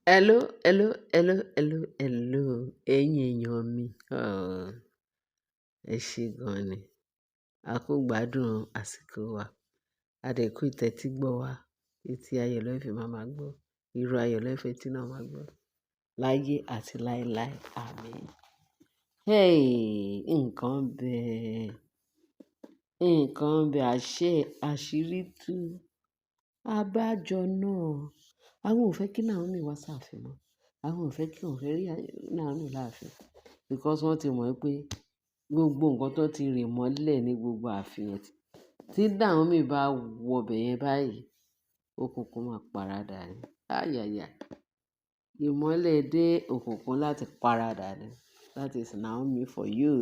Hello, hello, hello, hello, hello. Ẹ̀yin èèyàn mi. Oh, ẹ ṣé gan ni. A kú gbádùn àsìkò wa. A dẹ̀ kú ìtẹ́tígbọ́ wa. Etí ayọ̀ lẹ fi máa máa gbọ́. Ìró ayọ̀ lẹ fi etí náà máa gbọ́. Láyé àti láéláé. Àmín. Hey, nǹkan bẹ. Nǹkan bẹ àṣẹ àṣírí tú. Abájọ náà. Àwọn ò fẹ́ kí Naomi wá sáàfin mọ́. Àwọn ò fẹ́ kí òun fẹ́ rí Naomi láàfin. Because wọ́n ti mọ̀ pé gbogbo nǹkan tó ti rì mọ́lẹ̀ ní gbogbo ààfin yẹn tí Naomi bá wọ ibẹ̀ yẹn báyìí, òkùnkùn máa paradà ni. Ayaya. Ìmọ́lẹ̀ dé, òkùnkùn láti paradà ni. That is Naomi for you.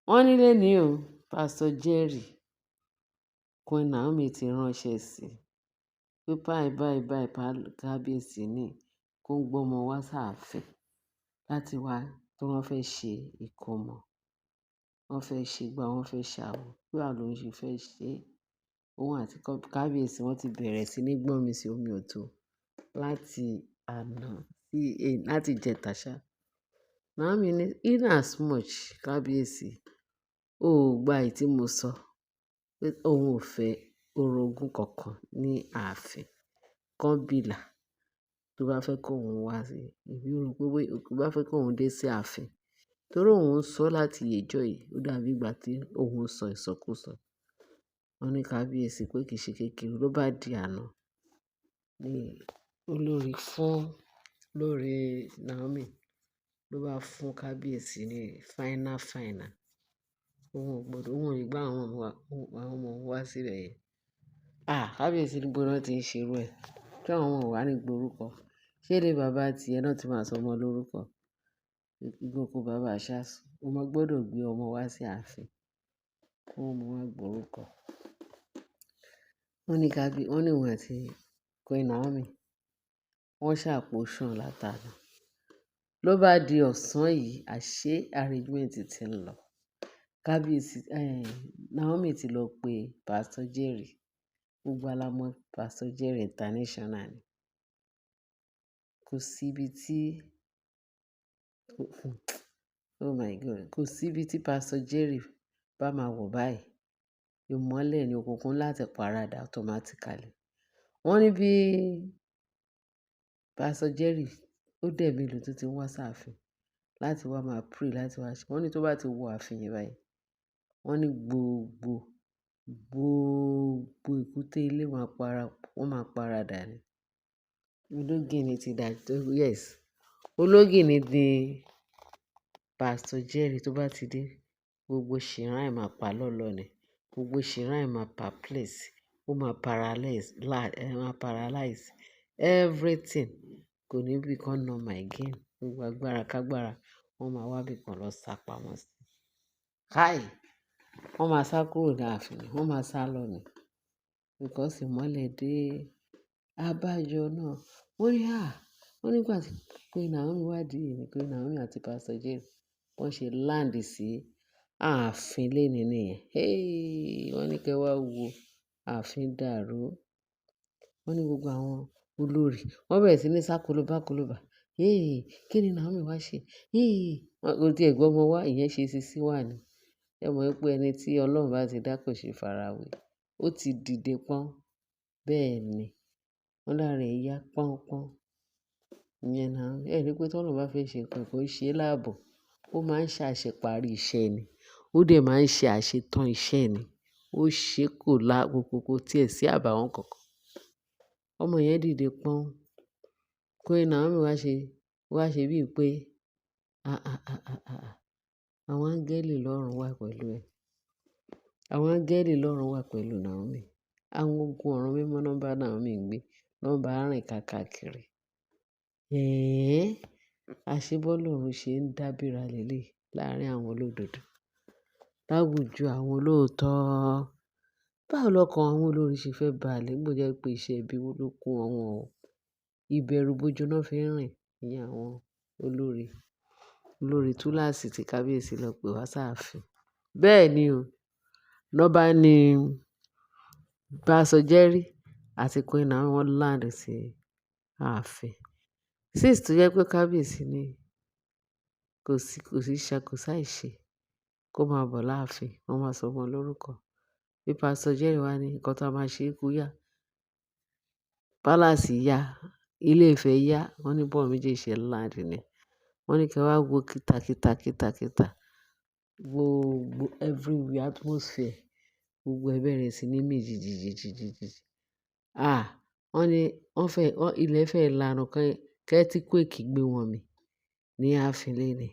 Wọ́n ní lónìí o, Pastor Jerry, Queen Naomi ti ránṣẹ́ sí pé báyìí báyìí báyìí kábíyèsí ní kó gbọ́mọ wá sáàfin láti wá tí wọ́n fẹ́ ṣe ìkómọ. Wọ́n fẹ́ ṣe gbá, wọ́n fẹ́ ṣàwò. Bí báwo lòun ṣe fẹ́ ṣe. Òun àti kábíyèsí wọ́n ti bẹ̀rẹ̀ sí ní gbọ́n mi sí omi ọ̀tọ̀ láti àná sí láti ìjẹta ṣá. Naomi ní in as much kábíyèsí, ó gba èyí tí mo sọ pé òun ò fẹ́ orogún kankan ní ààfin. Kán bìlà tó bá fẹ́ kó òun wá sí, ìbí rò pé tó bá fẹ́ kó òun dé sí ààfin. Torí òun ń sọ láti ìjọ yìí, ó dàbí ìgbà tí òun ń sọ ìsọkúsọ. Wọ́n ní kábíyèsí pé kì í ṣe kékeré ló bá di àná. Ní olórí fún olórí Naomi ló bá fún kábíyèsí ní final final. Òun ò gbọdọ̀, òun ò lè gbá àwọn ọmọ wa, àwọn ọmọ òun wá síbẹ̀ yẹn. Ah, kábíyèsí ní gbóná tí ń ṣe irú ẹ. Tí àwọn ọmọ wà ní gborúkọ. Ṣé ilé bàbá ti ẹ náà tí máa sọ ọmọ lórúkọ? Ìkókó bàbá àṣàsùn. Ọmọ gbọdọ̀ gbé ọmọ wá sí ààfin. Kó ọmọ wá gborúkọ. Wọ́n ní wọ́n ní òun àti Queen Naomi wọ́n ṣàpòṣàn látàná. Ló bá di ọ̀sán yìí, àṣé arrangement ti ń lọ. Kábíyèsí, Naomi ti lọ pe Pastor Jerry. Gbogbo wa la mọ̀ Pastor Jerry International ni. Kò sí ibi tí, oh my God, kò sí ibi tí Pastor Jerry bá máa wọ̀ báyìí. Ìmọ́lẹ̀ ni òkùnkùn láti paradà automatically. Wọ́n ní bí Pastor Jerry ó dẹ̀ mélòó tó ti ń wá sáàfin láti wá máa pray, láti wá ṣe. Wọ́n ní tó bá ti wọ ààfin yẹn báyìí, wọ́n ní gbogbo, gbogbo èkúté ilé máa para, wọ́n máa paradà ni. Ológìnní ti dà tó, yes. Ológìnní ni Pastor Jerry tó bá ti dé, gbogbo shrine máa pa lọ́lọ́ ni. Gbogbo shrine máa perplex, ó máa paralyze, máa paralyze everything. Kò ní become normal again. Gbogbo agbára kágbára wọ́n máa wá bí kan lọ sá pamọ́ sí. Kai! Wọ́n máa sá kúrò ní ààfin, wọ́n máa sá lọ ni. Because ìmọ́lẹ̀ dé. Abájọ náà. Wọ́n ní, à, wọ́n nígbà tí Queen Naomi wá dé ní Queen Naomi àti Pastor Jerry wọ́n ṣe land sí ààfin léni nìyẹn. Hey! Wọ́n ní kí ẹ wá wo ààfin dàrú. Wọ́n ní gbogbo àwọn olórí wọ́n bẹ̀rẹ̀ sí ní sá kolobá kolobá. Hey! Kí ni Naomi wá ṣe? Hey! Wọ́n kò tí ẹ gbọ́ ọmọ wá, ìyẹn ṣe sisi wà ni. Ẹ mọ̀ wípé ẹni tí Ọlọ́run bá ti dá kò ṣe farawé. Ó ti dìde pọ́n. Bẹ́ẹ̀ ni. Wọ́n lára ẹ̀ yá pọ́n pọ́n. Ìyẹn Naomi. Ẹ rí pé tí Ọlọ́run bá fẹ́ ṣe nǹkan kò ṣe láàbọ̀. Ó máa ń ṣe àṣeparí iṣẹ́ ni. Ó dẹ̀ máa ń ṣe àṣetán iṣẹ́ ni. Ó ṣe kò lá kò tí ẹ̀ sí àbàwọ́n kankan. Ọmọ yẹn dìde pọ́n. Queen Naomi wá ṣe bíi pé, ah, ah, ah, ah, ah, àwọn áńgẹ́lì lọ́run wà pẹ̀lú ẹ. Àwọn áńgẹ́lì lọ́run wà pẹ̀lú Naomi. Àwọn ogun ọ̀run mímọ́ náà bá Naomi gbé, náà bá rìn káàkiri. Ẹ́ẹ́, àṣé bọ́lọ́run ṣe ń dábìrà lélẹ̀ láàárín àwọn olódodo. Láwùjọ àwọn olóòótọ́. Báwo lọkàn àwọn olórí ṣe fẹ́ balẹ̀ nígbà tó jẹ́ pé iṣẹ́ ibi ló kún ọwọ́ wọn. Ìbẹ̀rù bojo náà fi ń rìn ní àwọn olórí. Olórí túláàsì tí kábíyèsí lọ pè wá sáàfin. Bẹ́ẹ̀ ni o. Lọ́ bá ní Pastor Jerry àti Queen Naomi wọ́n land sí ààfin. Since tó jẹ́ pé kábíyèsí ní kò sí ṣá, kò sáì ṣe kó máa bọ̀ láàfin, wọ́n máa sọ ọmọ lórúkọ. Bí Pastor Jerry wá ní nǹkan tó máa ṣe é kú yá. Palace yá, ilé Ifẹ̀ yá, wọ́n ní bọ́ọ̀ méjèèjì ṣe land ni. Wọ́n ní kí wọ́n wá wo kíta kíta kíta kíta. Gbogbo everywhere atmosphere, gbogbo ẹ bẹ̀rẹ̀ sí ní mì jìjìjìjìjì. Ah! Wọ́n ní wọ́n fẹ́, ilẹ̀ fẹ́ lanu kí earthquake gbé wọn mì ní ààfin léni.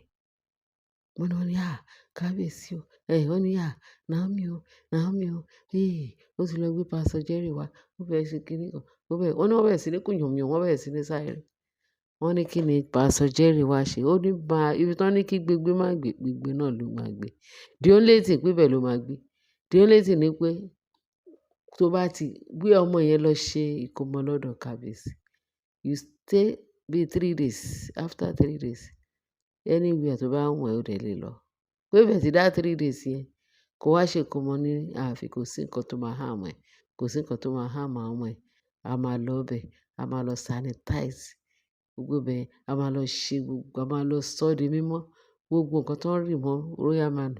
Wọ́n ní, "Ah! Kábíyèsí o." Eh, wọ́n ní, "Ah! Naomi o, Naomi o. Hey! Ó ti lọ gbé Pastor Jerry wá. Ó fẹ́ ṣe kíní kan." Ó bẹ̀rẹ̀, wọ́n ní wọ́n bẹ̀rẹ̀ sí ní kùn yànmùyánmú, wọ́n bẹ̀rẹ̀ sí ní sáré. Wọ́n ní kí ni Pastor Jerry wá ṣe? Ó ní bá ibi tí wọ́n ní kí gbégbé má gbé, gbégbé náà ló máa gbé. The only thing pé bẹ́ẹ̀ ló máa gbé. The only thing ni pé tó bá ti gbé ọmọ yẹn lọ ṣe ìkómọ lọ́dọ̀ kábíyèsí, you stay bí 3 days. After 3 days, anywhere tó bá wù ẹ́, ó dẹ̀ lè lọ. Pé bẹ́ẹ̀ tí dá 3 days yẹn, kó wá ṣe ìkómọ ní ààfin, kò sí nǹkan tó máa harm ẹ, kò sí nǹkan tó máa harm àwọn ọmọ ẹ. A máa lọ bẹ̀, a máa lọ sanitize gbogbo bẹ́ẹ̀, a máa lọ ṣe gbogbo, a máa lọ sọ́ di mímọ́. Gbogbo nǹkan tó ń rì mọ́ royal man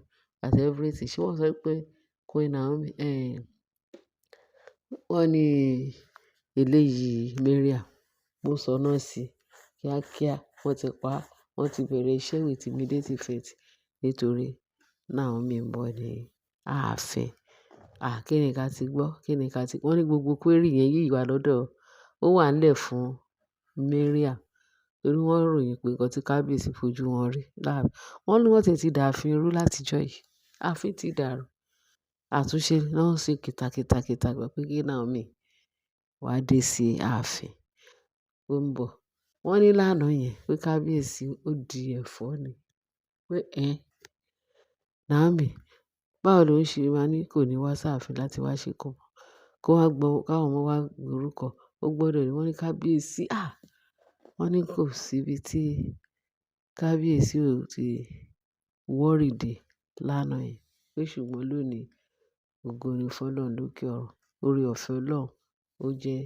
àti everything. Ṣé wọ́n sọ pé Queen Naomi, wọ́n ní eléyìí Mariam, ó sọná sí kíákíá, wọ́n ti pa á, wọ́n ti bẹ̀rẹ̀ iṣẹ́ with immediate effect nítorí Naomi ń bọ̀ ní ààfin. À, kí ni ká ti gbọ́? Kí ni ká ti. Wọ́n ní gbogbo query yẹn yìí wà lọ́dọ̀, ó wà nílẹ̀ fún Mariam. Torí wọ́n ròyìn pé nǹkan tí kábíyèsí fojú wọn rí láàfin. Wọ́n ní wọ́n ti dà ààfin rú láti ọjọ́ yìí. Ààfin ti dàrú. Àtúnṣe náà ń ṣe kìtà kìtà kìtà pé kí Naomi wá dé sí ààfin. Ó ń bọ̀. Wọ́n ní lánàá yẹn pé kábíyèsí ó di ẹ̀fọ́ ni. Pé ẹ́, Naomi, báwo ló ń ṣe máa ní kò ní wá sáàfin láti wá ṣe ìkómọ. Kó wá gbọ́, káwọn ọmọ wá gbórúkọ. Ó gbọdọ̀ ní wọ́n ní kábíyèsí. Ah! Wọ́n ní kò sí ibi tí kábíyèsí ò ti worry dé lánàá yẹn. Pé ṣùgbọ́n lónìí, ògo ni fún Ọlọ́run lókè ọ̀run. Oore ọ̀fẹ́ Ọlọ́run ó jẹ́,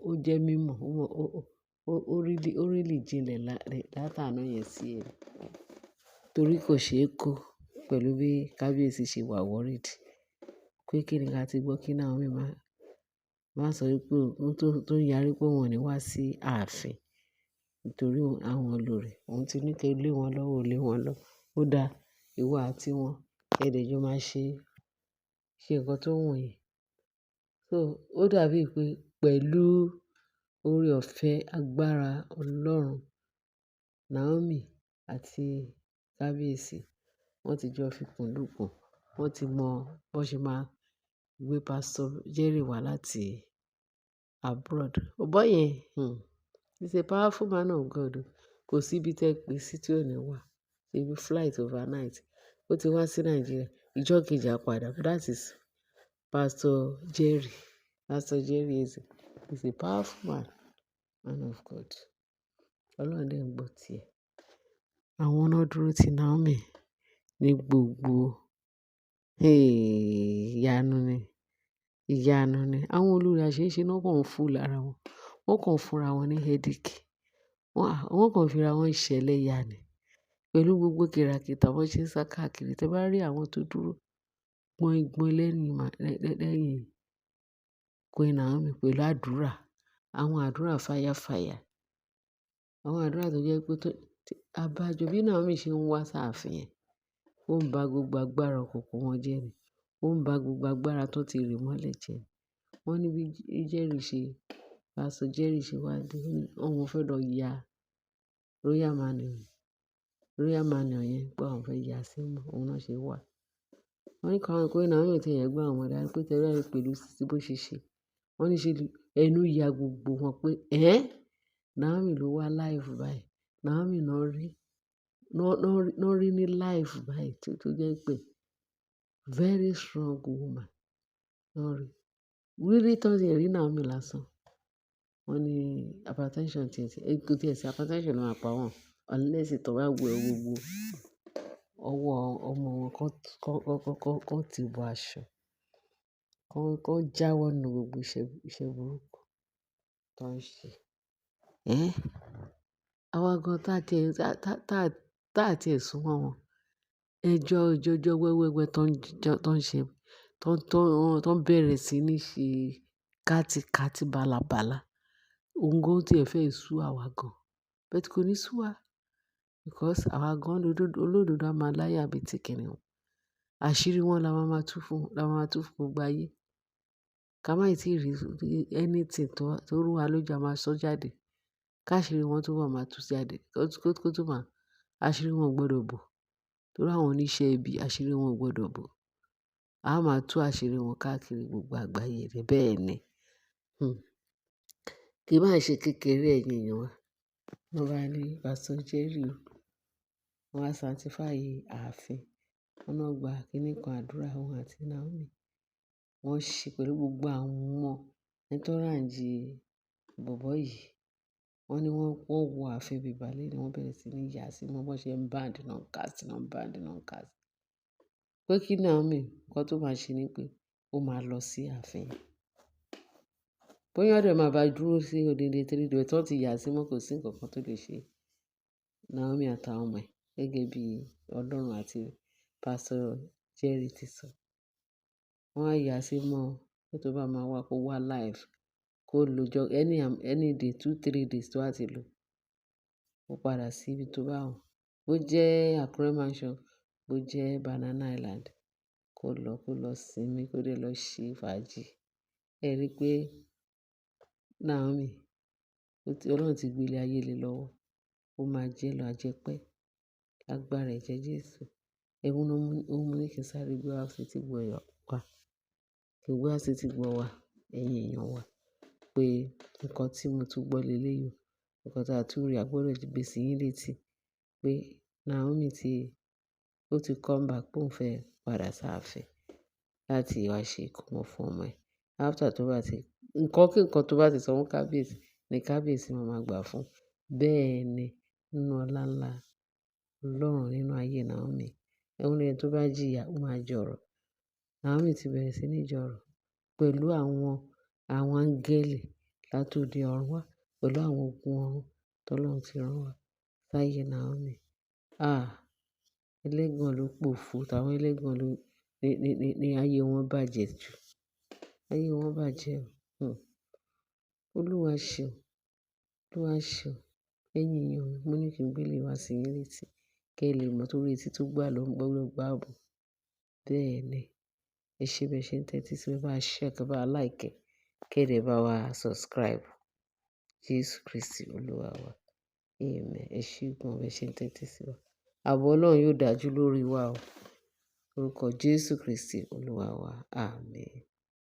ó jẹ́ mímọ̀. Ó really jinlẹ̀ látàná yẹn sí ẹ. Torí kò ṣe é kó pẹ̀lú bí kábíyèsí ṣe wà worried. Pé kí ni ká ti gbọ́ kí Naomi máa, máa sọ wípé òun tó ń yarí pé òun ò ní wá sí ààfin nítorí àwọn olórí. Òun ti ní kí ó lé wọn lọ́wọ́, ó lé wọn lọ. Ó dá ìwọ àti wọn, ẹ dẹ̀ jọ máa ṣe nǹkan tó wù yín. So ó dàbí pé pẹ̀lú oore ọ̀fẹ́ agbára Ọlọ́run, Naomi àti kábíyèsí wọ́n ti jọ fikùn lukùn. Wọ́n ti mọ bó ṣe máa gbé Pastor Jerry wá láti abroad. Boy yẹn, he's a powerful man of God. Kò sí ibi tí ẹ pè sí tí ò ní wá. Ṣebí flight overnight. Ó ti wá sí Nàìjíríà. Ìjọ́ kejì á padà. That is Pastor Jerry. Pastor Jerry is a powerful man, man of God. Ọlọ́run dẹ̀ ń gbọ́ ti ẹ. Àwọn náà dúró ti Naomi ní gbogbo, hey, ìyanu ni, ìyanu ni. Àwọn olórí àṣẹ náà kàn ń fún lára wọn. Wọ́n kàn ń fúnra wọn ní headache. Wọ́n kàn fi ra wọn ṣẹlẹ́yà ni. Pẹ̀lú gbogbo kìràkìtà wọ́n ṣe ń sá káàkiri. Tẹ bá rí àwọn tó dúró gbọ́in-gbọ́in lẹ́yìn Queen Naomi pẹ̀lú àdúrà. Àwọn àdúrà fire fire. Àwọn àdúrà tó jẹ́ pé tó, àbájọ bí Naomi ṣe ń wá sáàfin yẹn, ó ń ba gbogbo agbára òkùnkùn wọn jẹ́ ni. Ó ń ba gbogbo agbára tó ti rì mọ́lẹ̀ jẹ́ ni. Wọ́n ní bí Jerry ṣe, Pastor Jerry ṣe wá dé, ó ní òun fẹ́ lọ ya Royal Manor yẹn pé àwọn fẹ́ ya sí mọ́, òun náà ṣe wá. Wọ́n ní Queen Naomi ò tí ì gbé àwọn ọmọ dání pé tẹ́lẹ̀ rí pẹ̀lú bó ṣe ṣe. Wọ́n ní ṣe ẹnu ya gbogbo wọn pé ẹ́, Naomi ló wá live báyìí. Naomi náà rí ní live báyìí tó jẹ́ pé very strong woman. Náà rí. Rírí tán tí ẹ rí Naomi lásán. Wọ́n ní hypertension tí ẹ ti, kò tí ẹ sí hypertension ló máa pa wọ́n. Unless tó bá wẹ gbogbo ọwọ́ ọmọ wọn kan ti bọ aṣọ. Kán jáwọ́ nínú gbogbo iṣẹ́ burúkú tó ń ṣe. Ẹ́, àwa gan tá tí ẹ súnmọ́ wọn. Ẹjọ́ ọjọ́jọ́ wẹ́wẹ́wẹ́ tó ń ṣe, tó ń bẹ̀rẹ̀ sí ní ṣe kátikàti bálabàla. Òun gan tí ẹ fẹ́ sú àwa gan. But kò ní sú wa because àwa gan olódodo a máa láyà bí i ti kìnìún. Àṣírí wọn la máa máa tú fún, la máa máa tú fún gbogbo ayé. Ká má ì tí rí anything tó rú wa lójú a máa sọ jáde. Káṣírí wọn tó bá máa tú jáde, kó tó máa, àṣírí wọn ò gbọdọ̀ bò. Torí àwọn oníṣẹ́ ibi, àṣírí wọn ò gbọdọ̀ bò. A máa tú àṣírí wọn káàkiri gbogbo àgbáyé ni. Bẹ́ẹ̀ ni. Kì í máa ṣe kékeré ẹ̀yin èèyàn wa. Wọ́n bá ní Pastor Jerry o, wọ́n wá sanctify ààfin. Wọ́n náà gba kíní kan àdúrà òun àti Naomi. Wọ́n ṣe pẹ̀lú gbogbo àwọn entourage bọ̀bọ́ yìí. Wọ́n ní wọ́n wọ ààfin bíbà lẹ́ni, wọ́n bẹ̀rẹ̀ sí ní yà sí mọ́ bó ṣe ń band náà cast, náà band náà cast. Pé kí Naomi, nǹkan tó máa ṣe ni pé ó máa lọ sí ààfin. Bóyá ọ̀dẹ̀ máa bá dúró sí odindi 3 days tó ti yà sí mọ́, kò sí ǹkan kan tó lè ṣe Naomi àtàwọn ọmọ ẹ̀ gẹ́gẹ́ bí Ọlọ́run àti Pastor Jerry ti sọ. Wọ́n á yà sí mọ́ pé tó bá máa wá kó wá live, kó lo jọ any day, 2, 3 days tó bá ti lò, ó padà sí ibi tó bá wù. Bó jẹ́ Akure Mansion, bó jẹ́ Banana Island, kó lọ sinmi, kó dé lọ ṣe fàájì. Ẹ rí i pé Naomi, Ọlọ́run ti gbé ilé ayé lé lọ́wọ́. Ó máa jẹ́ lọ àjẹpẹ́ lágbára ẹ̀jẹ̀ Jésù. Ẹ̀hún ló mú, ó mú ní kí n sáré gbé wá sí etí gbọ́ wa. Kí n gbé wá sí etí gbọ́ wa, ẹ̀yin èèyàn wa, pé nǹkan tí mo tún gbọ́ lé lé yìí, nǹkan tí a tún rí, a gbọdọ̀ gbé sí yín létí pé Naomi ti, ó ti come back pé òun fẹ́ padà sáàfin láti wá ṣe ìkómọ fún ọmọ ẹ̀. After tó bá ti, nǹkan kí nǹkan tó bá ti sọ fún kábíyèsí ní kábíyèsí máa ma gbà fún. Bẹ́ẹ̀ ni nínú ọlá ńlá Ọlọ́run nínú ayé Naomi. Ẹ̀hún ni ẹni tó bá jìyà, ó máa jọrọ̀. Naomi ti bẹ̀rẹ̀ sí ní jọrọ̀ pẹ̀lú àwọn áńgẹ́lì látòdì ọ̀run wá, pẹ̀lú àwọn ogun ọ̀run tó Ọlọ́run ti rán wá sáyé Naomi. Ah! Ẹlẹ́gàn ló pòfo, tàwọn ẹlẹ́gàn ló ní ayé wọn bàjẹ́ jù. Ayé wọn bàjẹ́ o. Olúwa ṣeun. Olúwa ṣeun. Ẹ̀yin èèyàn mi, mo ní kí n gbé lè wá sí yín létí kí ẹ lè mọ̀ torí etí tó gbà ló ń gbọ́ gbà bọ̀. Bẹ́ẹ̀ ni. Ẹ ṣé bí ẹ ṣe ń tẹ́tí sí mi, bá share, kí ẹ bá like, kí ẹ dẹ̀ bá wa subscribe. Jésù Kristi Olúwa wa. Amen. Ẹ ṣé gan bí ẹ ṣe ń tẹ́tí sí wa. Ààbò Ọlọ́run yóò dájú lórí wa o. Orúkọ Jésù Kristi Olúwa wa. Àmín.